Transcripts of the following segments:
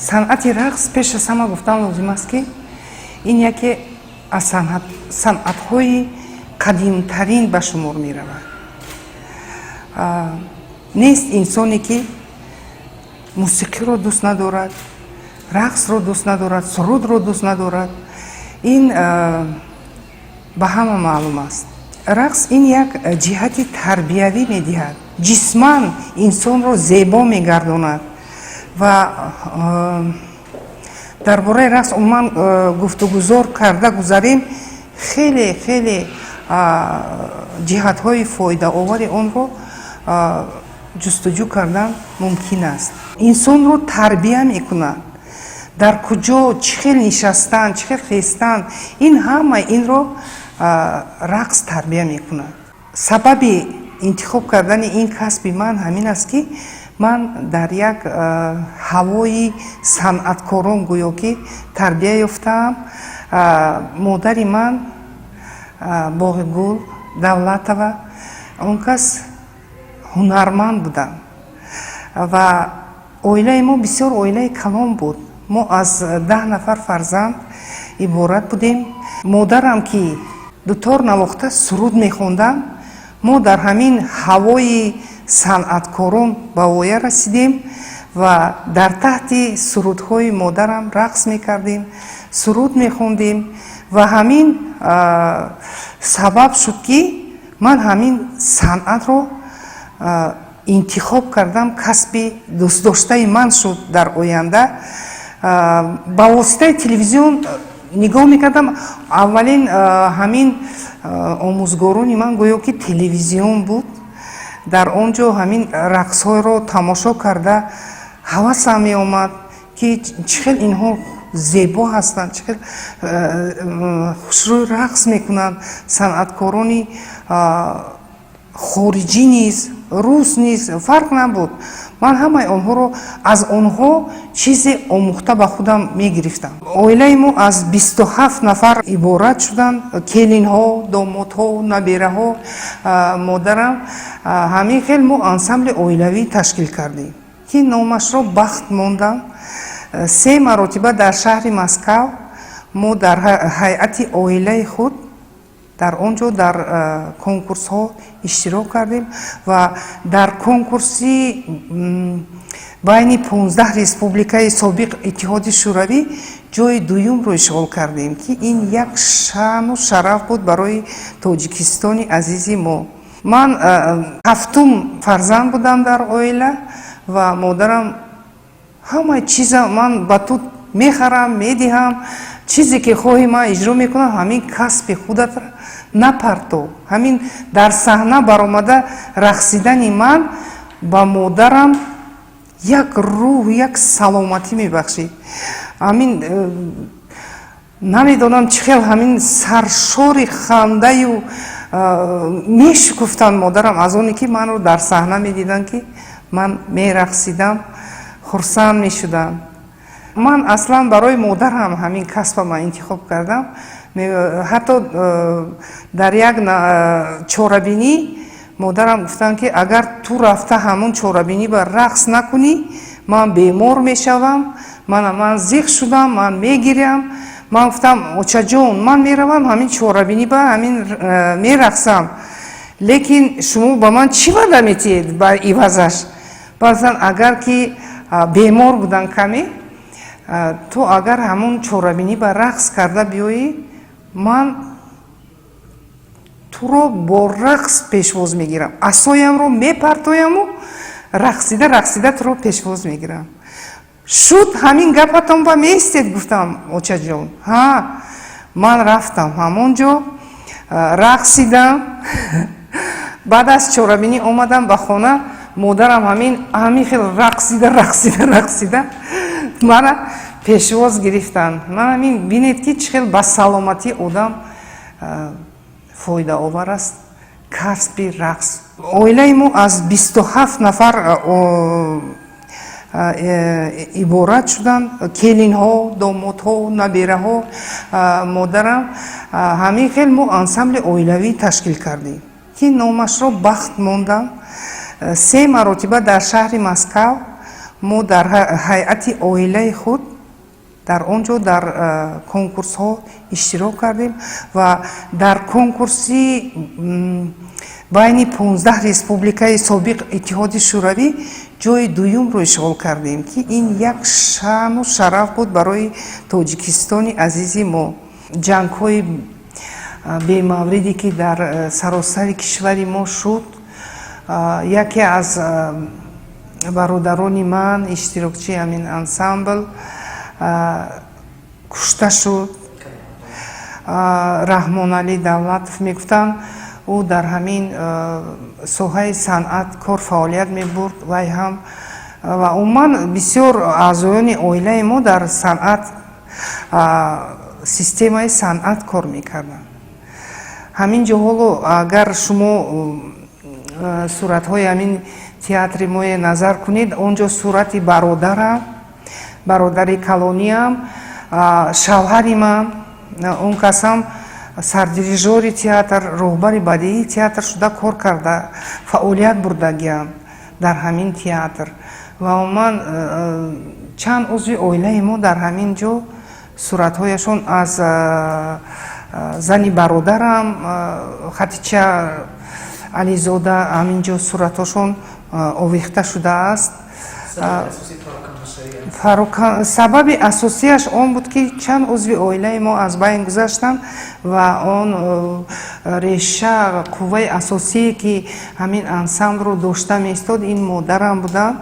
Санъати рақс, пеш аз ҳама гуфтан лозим аст, ки ин яке аз санъатҳои қадимтарин ба шумор меравад. Нест инсоне, ки мусиқиро дӯст надорад, рақсро дӯст надорад, сурудро дӯст надорад. Ин ба ҳама маълум аст. Рақс ин як ҷиҳати тарбиявӣ медиҳад, ҷисман инсонро зебо мегардонад. Ва дар бораи рақс умуман гуфтугузор карда гузарем, хеле хеле ҷиҳатҳои фоидаовари онро ҷустуҷӯ кардан мумкин аст. Инсонро тарбия мекунад. Дар куҷо чӣ хел нишастан, чӣ хел хестан, ин ҳама инро рақс тарбия мекунад. Сабаби интихоб кардани ин касби ман ҳамин аст, ки ман дар як ҳавои санъаткорон гӯё ки тарбия ёфтаам. Модари ман Боғигул Давлатова, он кас ҳунарманд буданд ва оилаи мо бисёр оилаи калон буд. Мо аз 10 нафар фарзанд иборат будем. Модарам ки дутор навохта, суруд мехонданд, мо дар ҳамин ҳавои санъаткорон ба воя расидем ва дар таҳти сурудҳои модарам рақс мекардем, суруд мехондем. Ва ҳамин сабаб шуд, ки ман ҳамин санъатро интихоб кардам, касби дӯстдоштаи ман шуд. Дар оянда ба воситаи телевизион нигоҳ мекардам. Аввалин ҳамин омӯзгорони ман гӯё ки телевизион буд. Дар он ҷо ҳамин рақсҳоро тамошо карда, ҳавасам меомад, ки чӣ хел инҳо зебо ҳастанд, чӣ хел хушрӯй рақс мекунанд. Санъаткорони хориҷӣ низ, рус низ, фарқ набуд, ман ҳамаи онҳоро, аз онҳо чизе омӯхта ба худам мегирифтам. Оилаи мо аз 27 нафар иборат шуданд: келинҳо, домодҳо, набераҳо, модарам. Ҳамин хел мо ансамбли оилавӣ ташкил кардем, ки номашро «Бахт» мондам. Се маротиба дар шаҳри Москав мо дар ҳайати оилаи худ дар он ҷо дар конкурсҳо иштирок кардем ва дар конкурси байни 15 республикаи собиқ Иттиҳоди Шӯравӣ ҷои дуюмро ишғол кардем, ки ин як шаъну шараф буд барои Тоҷикистони азизи мо. Ман ҳафтум фарзанд будам дар оила ва модарам ҳамаи чиза ман ба ту мехарам, медиҳам, чизе ки хоҳӣ, ман иҷро мекунам, ҳамин касби худатро напарто. Ҳамин дар саҳна баромада рақсидани ман ба модарам як рӯҳ, як саломатӣ мебахшид. Ҳамин намедонам, чӣ хел ҳамин саршори хандаю мешукуфтанд модарам аз оне ки манро дар саҳна медиданд, ки ман мерақсидам, хурсанд мешуданд. Ман аслан барои модарам ҳамин касба ман интихоб кардам. Ҳатто дар як чорабинӣ модарам гуфтанд, ки агар ту рафта ҳамон чорабинӣ ба рақс накунӣ, ман бемор мешавам, ман зиқ шудам, ман мегирям. Ман гуфтам: «Очаҷон, ман меравам ҳамин чорабинӣ ба ҳамин мерақсам, лекин шумо ба ман чӣ ваъда метиҳед ба ивазаш?» Баъзан агар ки бемор будан каме, ту агар ҳамон чорабинӣ ба рақс карда биёӣ, ман туро бо рақс пешвоз мегирам, асоямро мепартояму рақсида рақсида туро пешвоз мегирам. Шуд, ҳамин гапатон ба меистед? Гуфтам: «Очаҷон, ҳа». Ман рафтам ҳамон ҷо, рақсидам. Баъд аз чорабинӣ омадам ба хона, модарам ҳамин хел рақсида рақсида рақсида мана пешвоз гирифтанд. Ман ҳамин, бинед, ки чӣ хел ба саломатии одам фоидаовар аст касби рақс. Оилаи мо аз 27 нафар иборат шуданд: келинҳо, домодҳо, набераҳо, модарам. Ҳамин хел мо ансамбли оилавӣ ташкил кардем, ки номашро «Бахт» мондам. Се маротиба дар шаҳри Москав Мо дар ҳайати оилаи худ дар он ҷо дар конкурсҳо иштирок кардем ва дар конкурси байни 15 республикаи собиқ Иттиҳоди Шӯравӣ ҷои дуюмро ишғол кардем, ки ин як шаъну шараф буд барои Тоҷикистони азизи мо. Ҷангҳои бемавриде, ки дар саросари кишвари мо шуд, яке аз бародарони ман, иштирокчии ҳамин ансамбл, кушта шуд. Раҳмоналӣ Давлатов мегуфтанд. Ӯ дар ҳамин соҳаи санъат кор фаъолият мебурд. Вай ҳам ва умуман бисёр аъзоёни оилаи мо дар санъат, системаи санъат кор мекарданд. Ҳамин ҷо ҳоло агар шумо суратҳои ҳамин театри мое назар кунед, он ҷо сурати бародарам, бародари калониам, шавҳари ман, он касам сардирижори театр, роҳбари бадиии театр шуда кор карда, фаъолият бурдагиам дар ҳамин театр. Ва умуман чанд узви оилаи мо дар ҳамин ҷо суратҳояшон, аз зани бародарам Хатича Ализода, ҳамин ҷо суратҳошон овехта шудааст. Сабаби асосияш он буд, ки чанд узви оилаи мо аз байн гузаштанд ва он реша, қувваи асосие, ки ҳамин ансамблро дошта меистод, ин модарам буданд.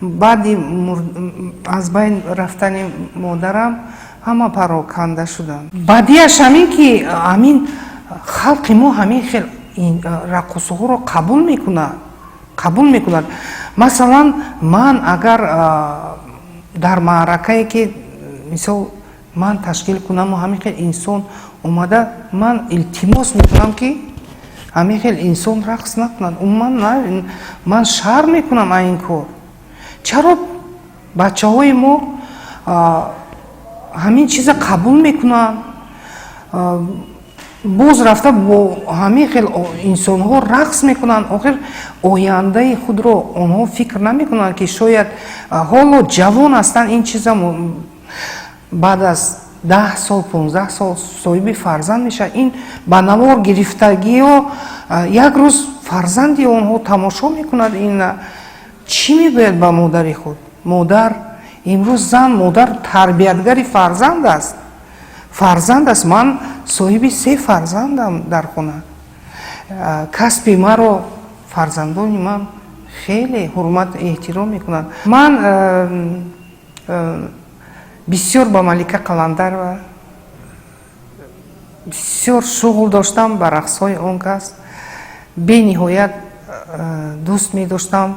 Баъди аз байн рафтани модарам ҳама пароканда шуданд. Баъдияш ҳамин, ки ҳамин халқи мо ҳамин хел раққосҳоро қабул мекунад, қабул мекунад. Масалан, ман агар дар маъракае, ки мисол ман ташкил кунаму ҳамин хел инсон омада, ман илтимос мекунам, ки ҳамин хел инсон рақс накунад. Умуман ман шарм мекунам аз ин кор. Чаро бачаҳои мо ҳамин чиза қабул мекунанд, боз рафта бо ҳамин хел инсонҳо рақс мекунанд? Охир ояндаи худро онҳо фикр намекунанд, ки шояд ҳоло ҷавон ҳастанд, ин чиза баъд аз 10 сол, 15 сол соҳиби фарзанд мешавад. Ин ба навор гирифтагиҳо як рӯз фарзанди онҳо тамошо мекунад. Ин чӣ мегӯяд ба модари худ? Модар имрӯз, зан, модар тарбиятгари фарзанд аст, фарзанд аст. Ман соҳиби се фарзандам дар хона. Касби маро фарзандони ман хеле ҳурмат, эҳтиром мекунанд. Ман бисёр ба Малика Қаландарова бисёр шуғл доштам, ба рақсҳои он кас бениҳоят дӯст медоштам.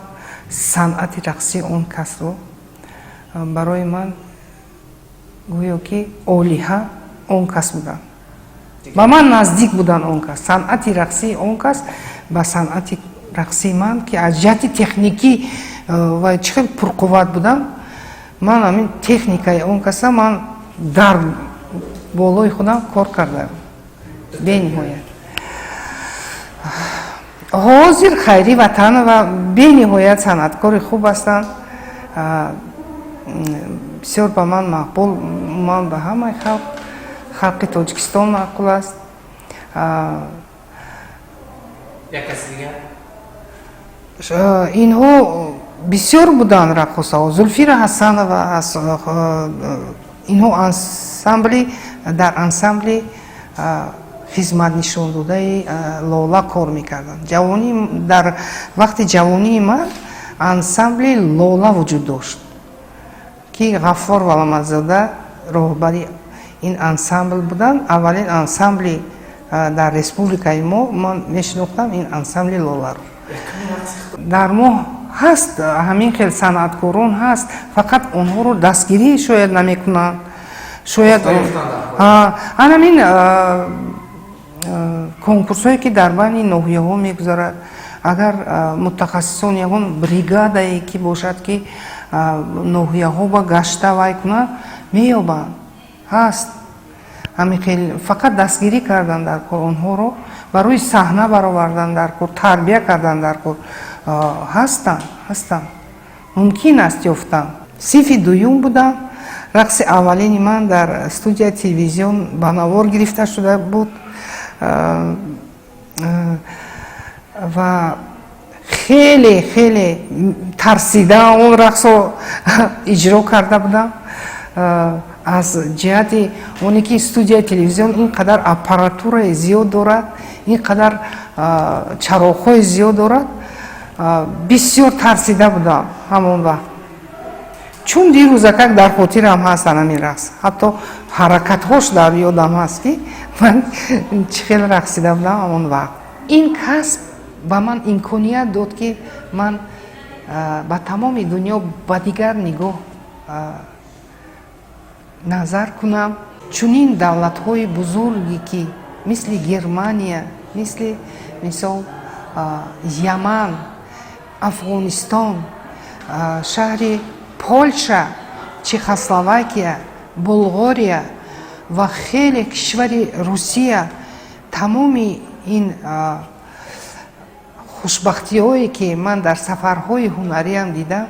Санъати рақсии он касро барои ман гӯё ки олиҳа он кас буданд, ба ман наздик буданд он кас. Санъати рақсии он кас ба санъати рақсии ман, ки аз ҷиҳати техникӣ ва чӣ хел пурқувват будам, ман ҳамин техникаи он каса ман дар болои худам кор кардам бениҳоят. Ҳозир Хайрӣ Ватанова бениҳоят санъаткори хуб ҳастанд, бисёр ба ман мақбул, ман ба ҳамаи халқ, халқи Тоҷикистон маъқул аст. Як каси дигар? Инҳо бисёр буданд раққосаҳо. Зулфира Ҳасанова аз инҳо ансамбли, дар ансамбли хизматнишондодаи Лола кор мекарданд. Ҷавонӣ, дар вақти ҷавонии ман ансамбли Лола вуҷуд дошт, ки Ғаффор Валамадзода роҳбари ин ансамбл буданд. Аввалин ансамбли дар республикаи мо ман мешинохтам ин ансамбли Лоларо. Дар мо ҳаст ҳамин хел санъаткорон, ҳаст, фақат онҳоро дастгирӣ шояд намекунанд. Шояд анамин конкурсҳое, ки дар байни ноҳияҳо мегузарад, агар мутахассисон, ягон бригадае ки бошад, ки ноҳияҳо ба гашта вай кунанд, меёбанд. Ҳаст ҳамин хел, фақат дастгирӣ кардан дар кор, онҳоро барои саҳна баровардан дар кор, тарбия кардан дар кор. Ҳастанд, ҳастанд. Мумкин аст ёфтан. Синфи дуюм будам, рақси аввалини ман дар студияи телевизион ба навор гирифта шуда буд ва хеле хеле тарсида он рақсро иҷро карда будам, аз ҷиҳати оне ки студияи телевизион ин қадар аппаратураи зиёд дорад, ин қадар чароғҳои зиёд дорад. Бисёр тарсида будам ҳамон вақт. Чун дирӯзакак дар хотирам ҳаст ҳамин рақс, ҳатто ҳаракатҳош дар ёдам ҳаст, ки ман чӣ хел рақсида будам ҳамон вақт. Ин касб ба ман имконият дод, ки ман ба тамоми дунё ба дигар нигоҳ назар кунам. Чунин давлатҳои бузурге, ки мисли Германия, мисли мисол Яман, Афғонистон, шаҳри Полша, Чехословакия, Булғория ва хеле кишвари Русия, тамоми ин хушбахтиҳое, ки ман дар сафарҳои ҳунариам дидам,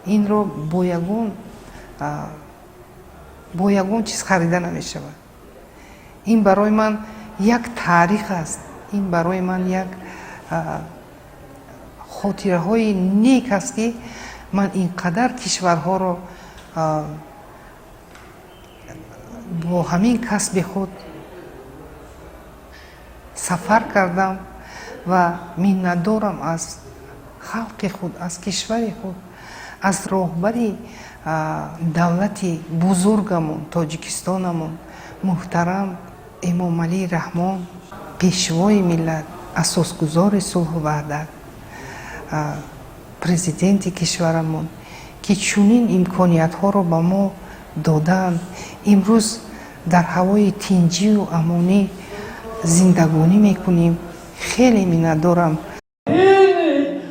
инро бо ягон чиз харида намешавад. Ин барои ман як таърих аст, ин барои ман як хотираҳои нек аст, ки ман ин қадар кишварҳоро бо ҳамин касби худ сафар кардам ва миннатдорам аз халқи худ, аз кишвари худ, аз роҳбари давлати бузургамон, Тоҷикистонамон, муҳтарам Эмомалӣ Раҳмон, пешвои миллат, асосгузори сулҳу ваҳдат, президенти кишварамон, ки чунин имкониятҳоро ба мо додаанд. Имрӯз дар ҳавои тинҷию амонӣ зиндагонӣ мекунем. Хеле миннатдорам.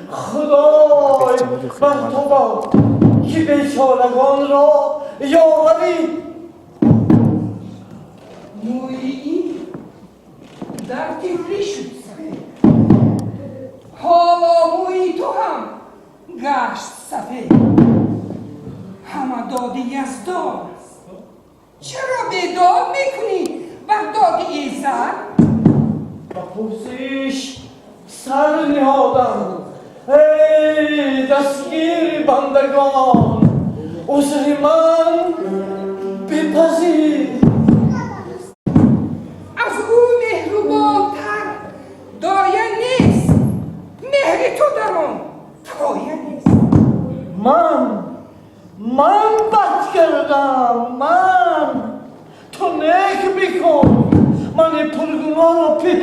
Худой бар ту бод, ки бечорагонро ёварӣ. Мӯи ин дар тифлӣ шуд сафед, ҳоло мӯи ту ҳам гашт сафед. Ҳама доди Яздон аст, чаро бедод мекунӣ бар доди Иззат? Ба пурсиш сар ниҳодам, эй дастгири бандагон, узри ман бипазир. Аз ӯ меҳрубонтар доя нест, меҳри ту дар он поя нест. Ман бад кардам, ман, ту нек бикун. Мани пургуноҳро пир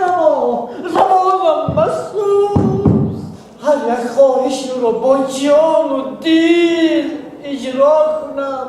намо, забонам масӯз. Ҳар як хоҳишро бо ҷону дил иҷро кунам.